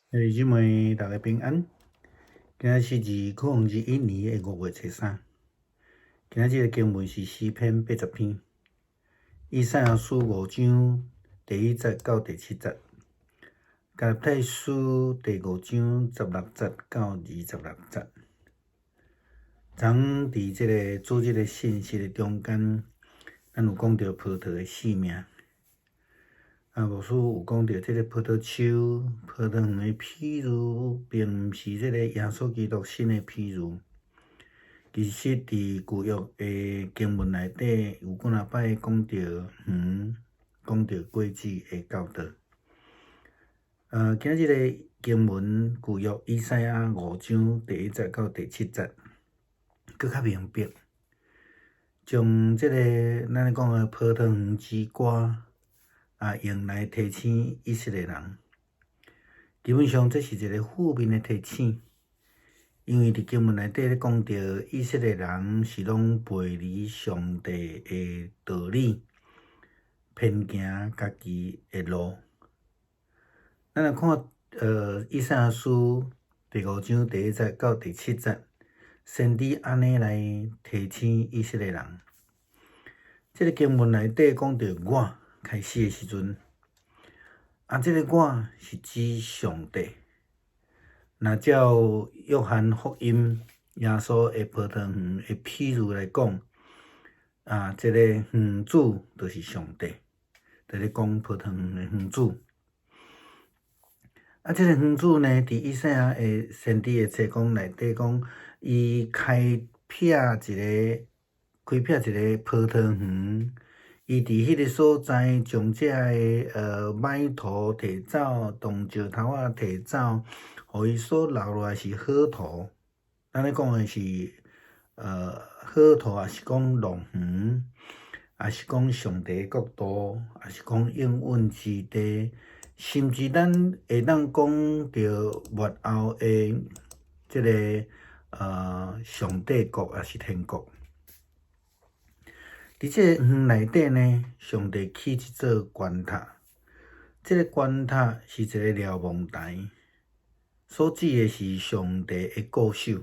兄弟姊妹，大家平安。今仔是2021年的5月初3。今仔日的經文是詩篇80篇，以賽亞書五章第一節到第七節，加拉太書第五章16節到26節。昨昏佇這个主日的信息的中間，咱有講著葡萄的生命。啊，牧師有講著這个葡萄樹、葡萄園的譬喻，並毋是這个耶穌基督新的譬喻。其實，佇舊約的經文內底，有幾若擺講著園、講著果子的教導。今仔日的經文舊約以賽亞五章第一節到第七節，閣較明白，將這个咱咧講的葡萄園之歌啊，用來提醒以色列人。基本上，這是一个負面的提醒，因為佇經文內底咧講著以色列人是攏背離上帝的道理，偏行家己的路。咱來看，以賽亞書第五章第一節到第七節，先知按呢來提醒以色列人。這个經文內底講著我開始的時陣，啊，這个我是指上帝。若照約翰福音耶穌的葡萄園的譬喻來講，啊，這个園主就是上帝，佇咧講葡萄園的園主。啊，這个園主呢，佇以賽亞的先知的冊講內底講，伊開闢一个葡萄園，伊佇彼个所在將這个歹土提走，動石頭仔提走，予伊所留落來是好土。咱咧講的是好土，抑是講樂園，抑是講上帝的國度，抑是講應允之地，甚至咱會當講著末後的這个上帝國，抑是天國。佇這个園內底呢，上帝起一座懸塔，這个懸塔是一个瞭望台，所指的是上帝的顧守。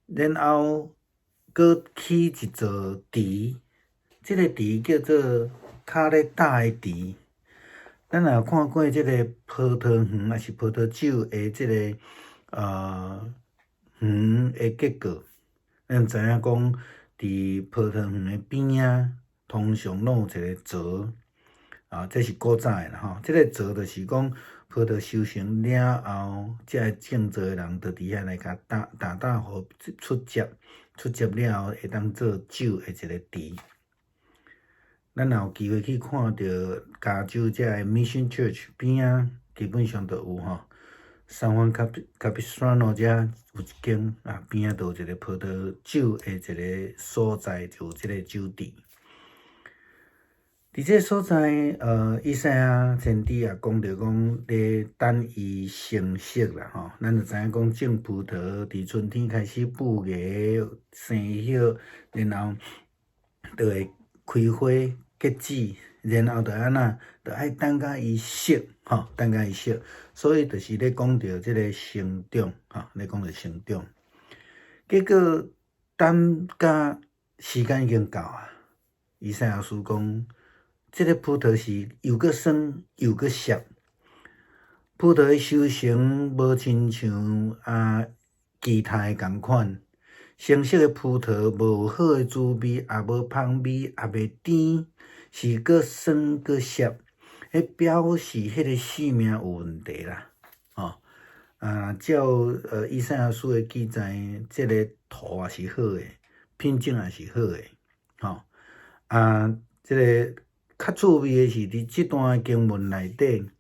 然後，閣起一座池，這个池叫做卡咧塔的池。咱若有看過這个葡萄園，抑是葡萄酒的這个園的結構，咱知影講，佇葡萄園的邊仔，通常攏有一个槽，啊，這是古早的啦吼。這个槽就是講葡萄收成了後，這个種造的人就佇遐來共打打打予出汁，出汁了後會當做酒的一个池。咱若有機會去看著加州這个 Mission Church 邊仔，基本上就有吼。San Juan Capistrano 遮有一間啊，邊仔就有一个葡萄酒的一个所在，就有這个酒池。佇這个所在，以賽亞先知也講著講，咧等伊成熟啦吼。咱就知影講種葡萄，佇春天開始布芽、生葉，然後就會開花結籽，然後就按怎，就愛等甲伊熟，吼，等甲伊熟。所以就是咧講著這个成長，吼，咧講著成長。結果等甲時間已經到啊，以賽亞書講，這个葡萄是又閣酸又閣澀，葡萄的收成無親像啊其他的仝款，成熟的葡萄無好的滋味，也無芳味，也袂甜，是閣酸閣澀，彼表示彼个生命有問題啦，吼啊，照以賽亞書的記載，這个土也是好的，品種也是好的，吼啊，這个較趣味的是，佇這段經文內底，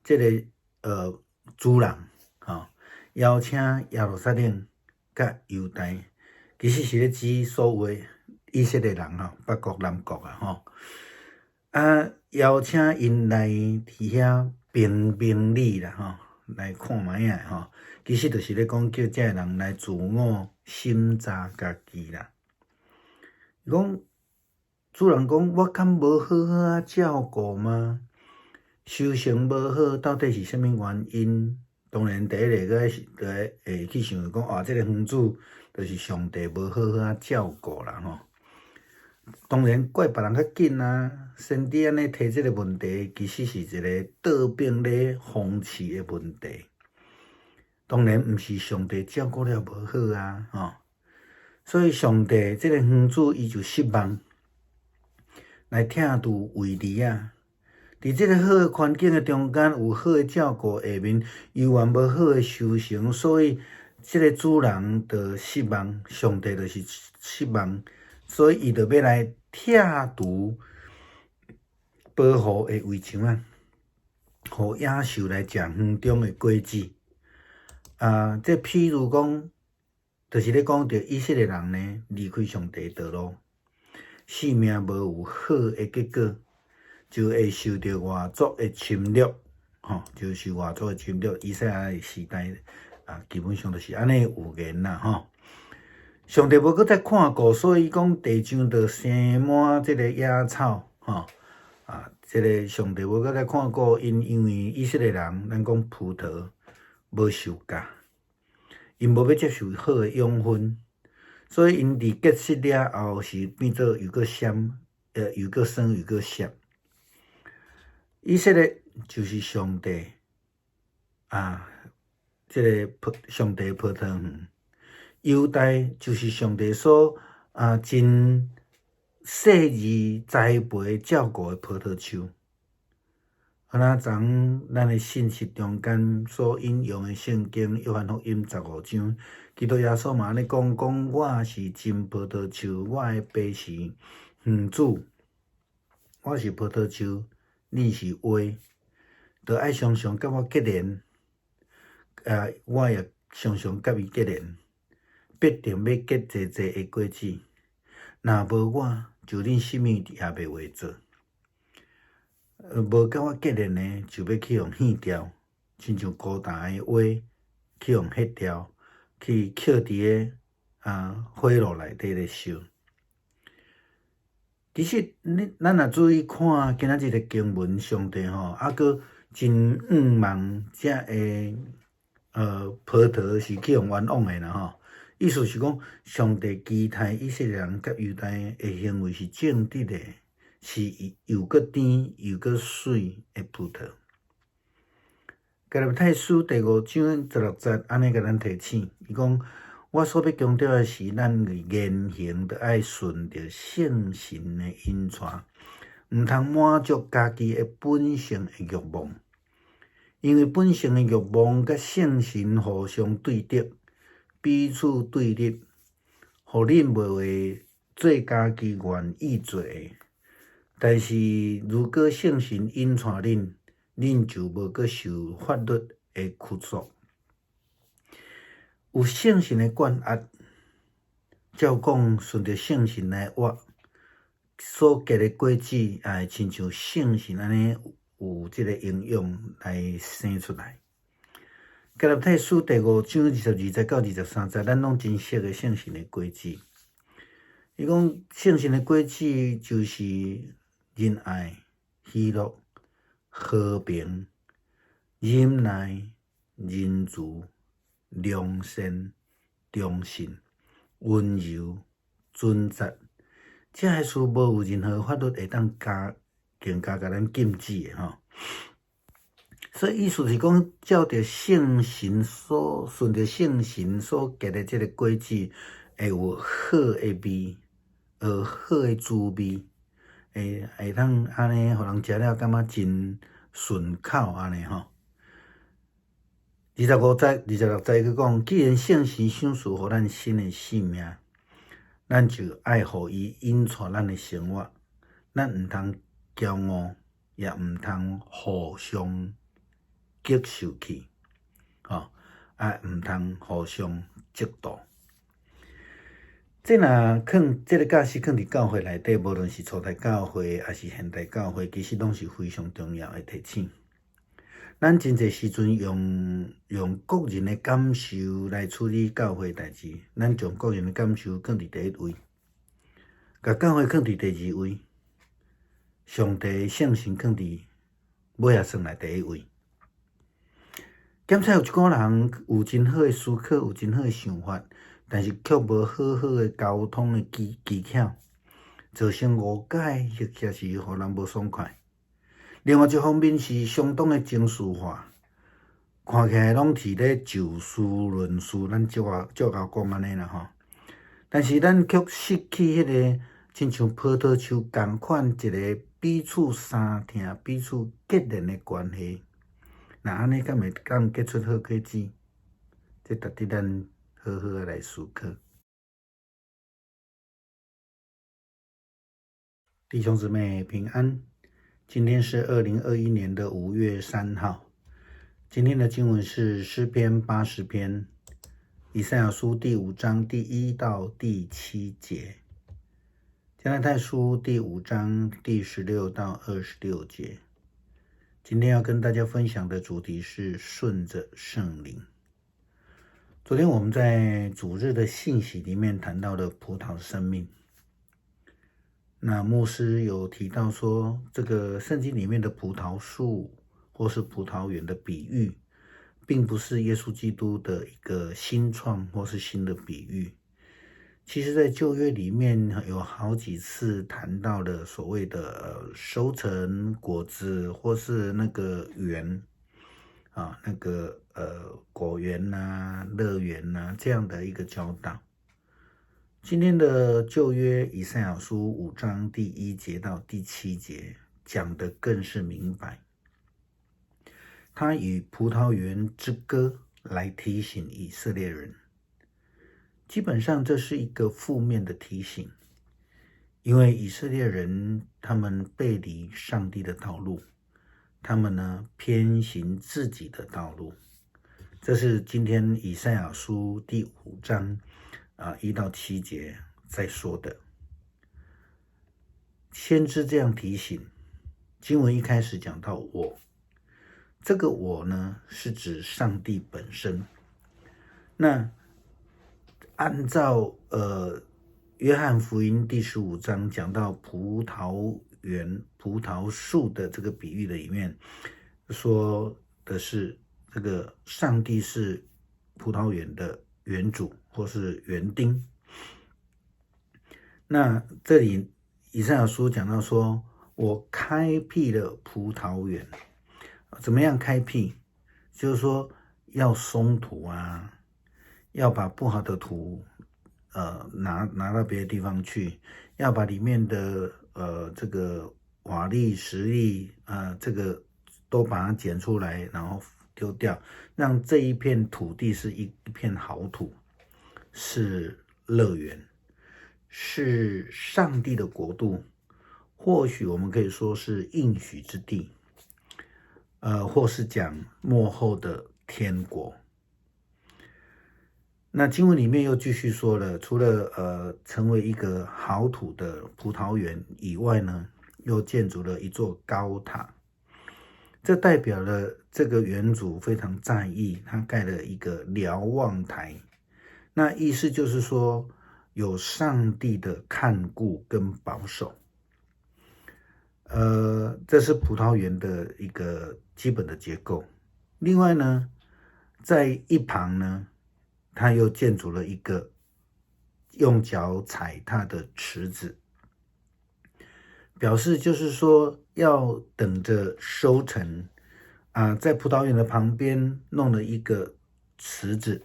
這个主人吼邀請耶路撒冷佮猶大，其實是咧指所有的以色列人吼，北國南國啊吼，啊邀請𪜶來佇遐評評理啦吼，來看覓仔吼，其實就是咧講叫這个人來自我審查家己啦。伊講主人講，我敢無好好仔照顧嗎？收成無好，到底是啥物原因？當然，第一个是會去想講，哇，這个園主就是上帝無好好仔照顧啦吼。當然怪別人較緊啊，先知按呢提這个問題，其實是一个倒反咧諷刺的問題。當然毋是上帝照顧了無好啊，吼。所以上帝這个園主伊就失望，來拆除圍籬仔。佇這个好的環境的中間，有好的照顧下面，猶原無好的收成，所以這个主人就失望，上帝就是失望，所以伊就欲來拆除保護的圍牆仔，予野獸來食園中的果子。啊，這譬如講，就是咧講著以色列人呢，離開上帝的道路，性命無有好的結果，就會受著外族的侵略，吼，就受外族的侵略。以賽亞的時代啊，基本上就是按呢預言啦，吼。上帝無閣再看顧，所以講地上就生滿這个野草，吼。啊，這个上帝無閣再看顧𪜶，因為以色列人，咱講葡萄無受教，𪜶無欲接受好的養分，所以𪜶佇結實了後是變做又閣酸，又閣酸又閣澀。以色列就是上帝啊，這个葡上帝葡萄園，猶大就是上帝所啊真細膩栽培照顧的葡萄樹。啊，若從咱的信息中間所引用的聖經約翰福音15章，基督耶穌嘛按呢講，講我是真葡萄樹，我的爸是園主，我是葡萄樹，恁是花，著愛常常佮我結連，啊，我也常常佮伊結連，必定欲結濟濟的果子。若無我，就恁啥物也袂會做。無佮我結連的，就欲去予棄掉，親像孤單的花去予彼掉，去抾佇个啊火爐內底咧燒。其實，你咱若注意看今仔日的經文，上帝吼，猶閣真向望這个葡萄是去予冤枉的啦吼。意思是講，上帝期待以色列人佮猶大的行為是正直的，是又閣甜又閣媠的葡萄。加拉太書第五章16節按呢共咱提醒，伊講：我所欲強調的是，咱的言行著愛順著聖神的引帶，毋通滿足家己的本性的欲望，因為本性的欲望佮聖神互相對敵，彼此對立，予恁袂會做家己願意做的。但是，如果聖神引帶恁，恁就無閣受法律的拘束。有聖神的管轄，照講順著聖神來活，所結的果子也會親像聖神按呢有這个營養來生出來。加拉太書第五章22節到23節，咱攏真熟的聖神的果子。伊講聖神的果子就是仁愛、喜樂、和平、忍耐、仁慈、良善、忠信、溫柔、準則。這个事無有任何法律會當加更加共咱禁止的吼。所以意思是講，照著聖神所順著聖神所結的這个果子，會有好的味，有好的滋味，會會當按呢，予人食了感覺真順口按呢吼。25節、26節閣講，既然聖神賞賜予咱新的生命，咱就愛予伊引帶咱的生活，咱毋通驕傲，也毋通互相激受氣，吼，啊，毋通互相嫉妒。這若囥這个教示囥佇教會內底，無論是初代教會抑是現代教會，其實攏是非常重要的提醒。咱真濟時陣用用個人的感受來處理教會代誌，咱將個人的感受放佇第一位，共教會放佇第二位，上帝聖神放佇尾仔算來第一位。檢測有一寡人有真好的思考，有真好的想法，但是卻無好好的溝通的技巧，造成誤解，或者是予人無爽快。另外一方面是相當的情緒化，看起來攏是咧就事論事，咱足啊足𠢕講按呢啦吼。但是咱卻失去彼個親像葡萄樹仝款一个彼此相疼、彼此結連的關係。若按呢，敢會當結出好果子？這值得咱好好仔來思考。弟兄姊妹平安，今天是2021年的5月3號。今天的經文是詩篇80篇，以賽亞書第五章第1到第7節，加拉太書第五章第16到26節。今天要跟大家分享的主題是順著聖靈。昨天我們在主日的信息裡面談到了葡萄生命。那牧師有提到說，這個聖經裡面的葡萄樹或是葡萄園的比喻，並不是耶穌基督的一個新創或是新的比喻。其實，在舊約裡面有好幾次談到了所謂的收成果子，或是那個園啊，那個果園吶、樂園吶這樣的一個教導。今天的舊約以賽亞書五章第1節到第7節講得更是明白，他以葡萄園之歌來提醒以色列人。基本上這是一個負面的提醒，因為以色列人他們背離上帝的道路，他們呢偏行自己的道路。這是今天以賽亞書第五章1到7節在說的。先知這樣提醒，經文一開始講到我，這個我呢是指上帝本身。那按照約翰福音第15章講到葡萄園、葡萄樹的這個比喻的裡面，說的是這個上帝是葡萄園的園主或是園丁。那這裡以賽亞書講到說，我開闢了葡萄園，怎麼樣開闢？就是說要鬆土啊。要把不好的土，拿到別的地方去，要把裡面的這個瓦礫、石礫啊，這個都把它撿出來，然後丟掉，讓這一片土地是一片好土，是樂園，是上帝的國度，或許我們可以說是應許之地，或是講末後的天國。那經文裡面又繼續說了，除了成為一個好土的葡萄園以外呢，又建築了一座高塔，這代表了這個園主非常在意，他蓋了一個瞭望台，那意思就是說有上帝的看顧跟保守。這是葡萄園的一個基本的結構。另外呢，在一旁呢，他又建築了一個用腳踩踏的池子，表示就是說要等着收成啊，在葡萄園的旁邊弄了一個池子，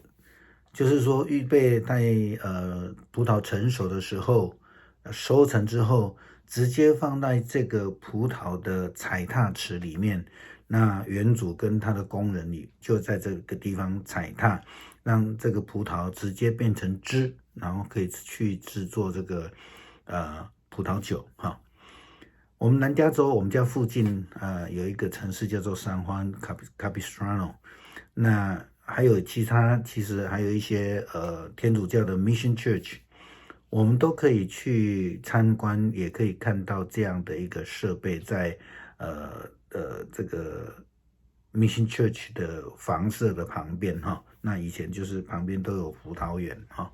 就是說預備在葡萄成熟的時候，收成之後，直接放在這個葡萄的踩踏池裡面。那園主跟他的工人裡就在這個地方踩踏，讓這個葡萄直接變成汁，然後可以去製作這個葡萄酒哈。我們南加州，我們家附近有一個城市叫做 San Juan Capistrano，那還有其他，其實還有一些天主教的 Mission Church，我們都可以去參觀，也可以看到這樣的一個設備在這個 Mission Church 的房舍的旁邊哈。那以前就是旁邊都有葡萄園哈。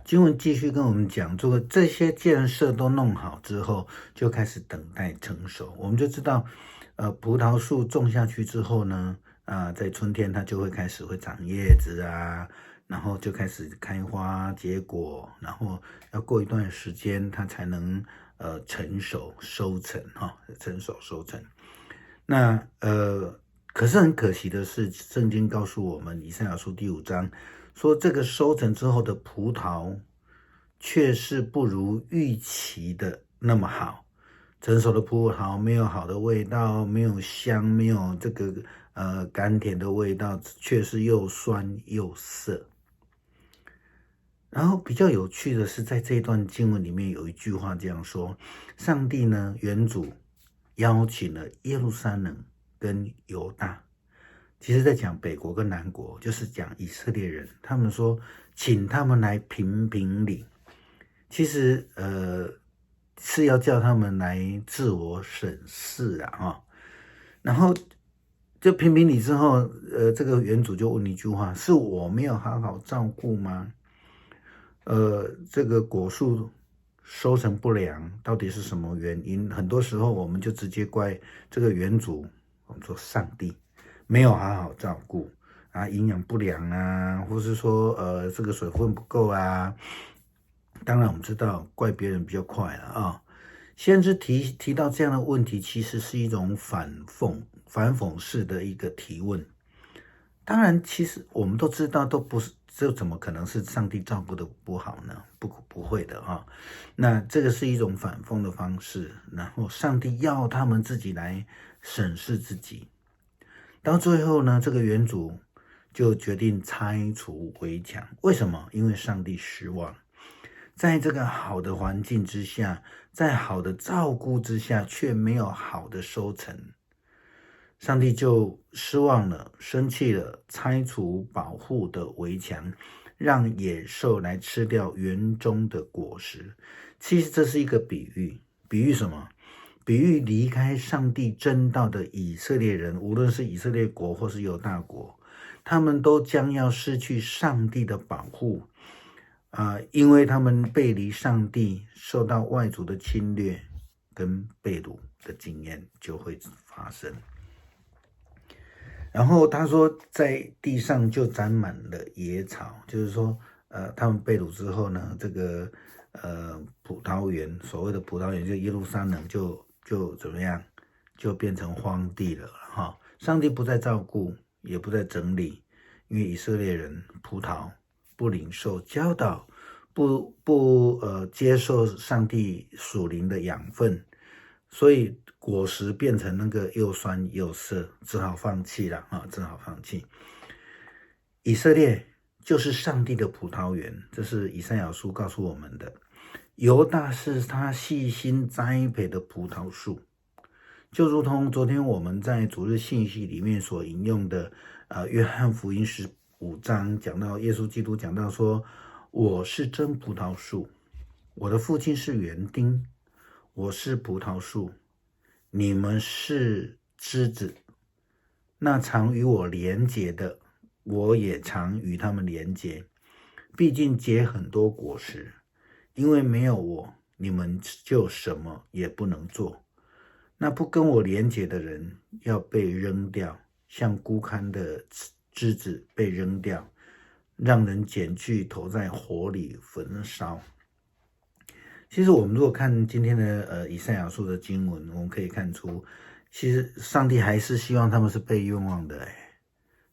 经文继续跟我们讲，这些建设都弄好之后，就开始等待成熟。我们就知道，葡萄树种下去之后呢，在春天它就会开始会长叶子啊，然后就开始开花结果，然后要过一段时间它才能成熟收成哈，成熟收成。那可是很可惜的是，圣经告诉我们，以赛亚书第五章说，这个收成之后的葡萄，却是不如预期的那么好。成熟的葡萄没有好的味道，没有香，没有这个甘甜的味道，却是又酸又涩。然后比较有趣的是，在这段经文里面有一句话这样说：上帝呢，园主邀请了耶路撒冷跟犹大。其实，在讲北国跟南国，就是讲以色列人。他们说，请他们来评评理。其实，是要叫他们来自我审视啊，哈。然后就评评理之后，这个园主就问一句话：是我没有好好照顾吗？这个果树收成不良，到底是什么原因？很多时候，我们就直接怪这个园主，我们说上帝没有好好照顾啊，营养不良啊，或是说这个水分不够啊。当然我们知道怪别人比较快了啊。先知提到这样的问题，其实是一种反讽式的一个提问。当然，其实我们都知道，都不是，这怎么可能是上帝照顾的不好呢？不会的啊。那这个是一种反讽的方式，然后上帝要他们自己来审视自己。到最后呢，这个园主就决定拆除围墙。为什么？因为上帝失望，在这个好的环境之下，在好的照顾之下，却没有好的收成，上帝就失望了，生气了，拆除保护的围墙，让野兽来吃掉园中的果实。其实这是一个比喻，比喻什么？比喻离开上帝真道的以色列人，无论是以色列国或是犹大国，他们都将要失去上帝的保护啊，因为他们背离上帝，受到外族的侵略跟被掳的经验就会发生。然后他说，在地上就长满了野草，就是说，他们被掳之后呢，这个葡萄园，所谓的葡萄园，就耶路撒冷就怎么样，就变成荒地了哈。上帝不再照顾，也不再整理，因为以色列人葡萄不领受教导，不接受上帝属灵的养分，所以果实变成那个又酸又涩，只好放弃了啊，只好放弃。以色列就是上帝的葡萄园，这是以赛亚书告诉我们的。犹大是他细心栽培的葡萄树，就如同昨天我们在主日信息里面所引用的，约翰福音15章讲到耶稣基督讲到说：“我是真葡萄树，我的父亲是园丁，我是葡萄树，你们是枝子。那常与我连结的，我也常与他们连结，必定结很多果实。因为没有我，你们就什么也不能做。那不跟我连结的人要被扔掉，像枯干的枝子被扔掉，让人捡去投在火里焚烧。”其实我们如果看今天的以赛亚书的经文，我们可以看出，其实上帝还是希望他们是被冤枉的。哎，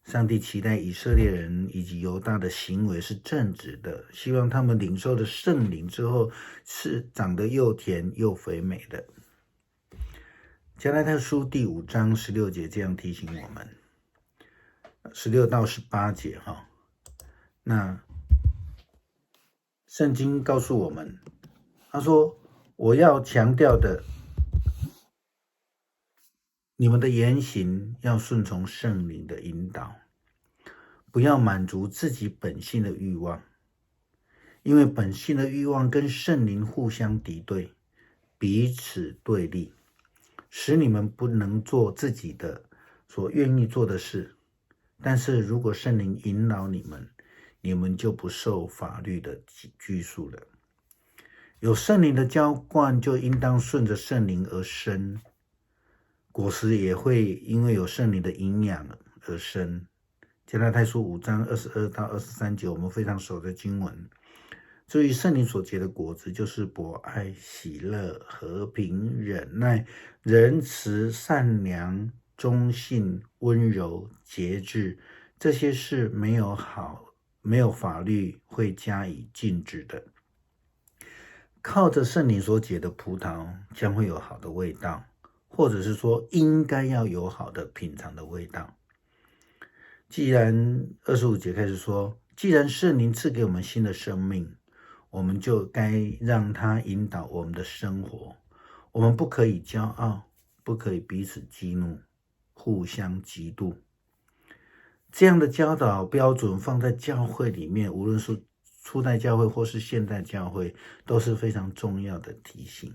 上帝期待以色列人以及犹大的行为是正直的，希望他们领受了圣灵之后是长得又甜又肥美的。加拉太书第五章十六节这样提醒我们，16到18节哈，那圣经告诉我们，他说：“我要强调的，你们的言行要顺从圣灵的引导，不要满足自己本性的欲望，因为本性的欲望跟圣灵互相敌对，彼此对立，使你们不能做自己的所愿意做的事。但是如果圣灵引导你们，你们就不在律法之下。你們就不受法律的拘束了。有聖靈的澆灌，就應當順着聖靈而生，果實也會因為有聖靈的營養而生。加拉太書5章22到23節，我們非常熟的經文。至於聖靈所結的果子，就是博愛、喜樂、和平、忍耐、仁慈、善良、忠信、溫柔、節制。這些是沒有法律會加以禁止的。靠着聖靈所結的葡萄，將會有好的味道，或者是說應該要有好的品嘗的味道。既然25節開始說，既然聖靈賜給我們新的生命，我們就該讓他引導我們的生活。我們不可以驕傲，不可以彼此激怒，互相嫉妒。這樣的教導標準放在教會裡面，無論是初代教會或是現代教會，都是非常重要的提醒。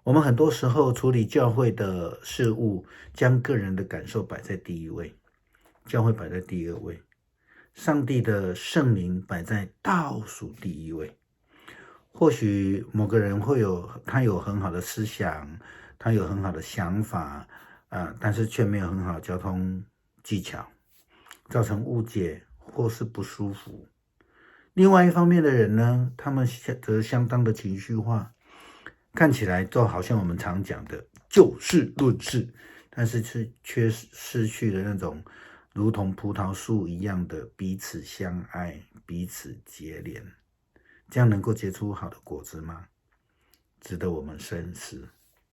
我們很多時候處理教會的事務，將個人的感受擺在第一位，教會擺在第二位，上帝的聖靈擺在倒數第一位。或許某個人會有他有很好的思想，他有很好的想法啊，但是卻沒有很好的交通技巧，造成誤解或是不舒服。另外一方面的人呢，他們則相當的情緒化，看起來就好像我們常講的就事論事，但是卻失去了那種如同葡萄樹一樣的彼此相愛、彼此結連，這樣能夠結出好的果子嗎？值得我們深思。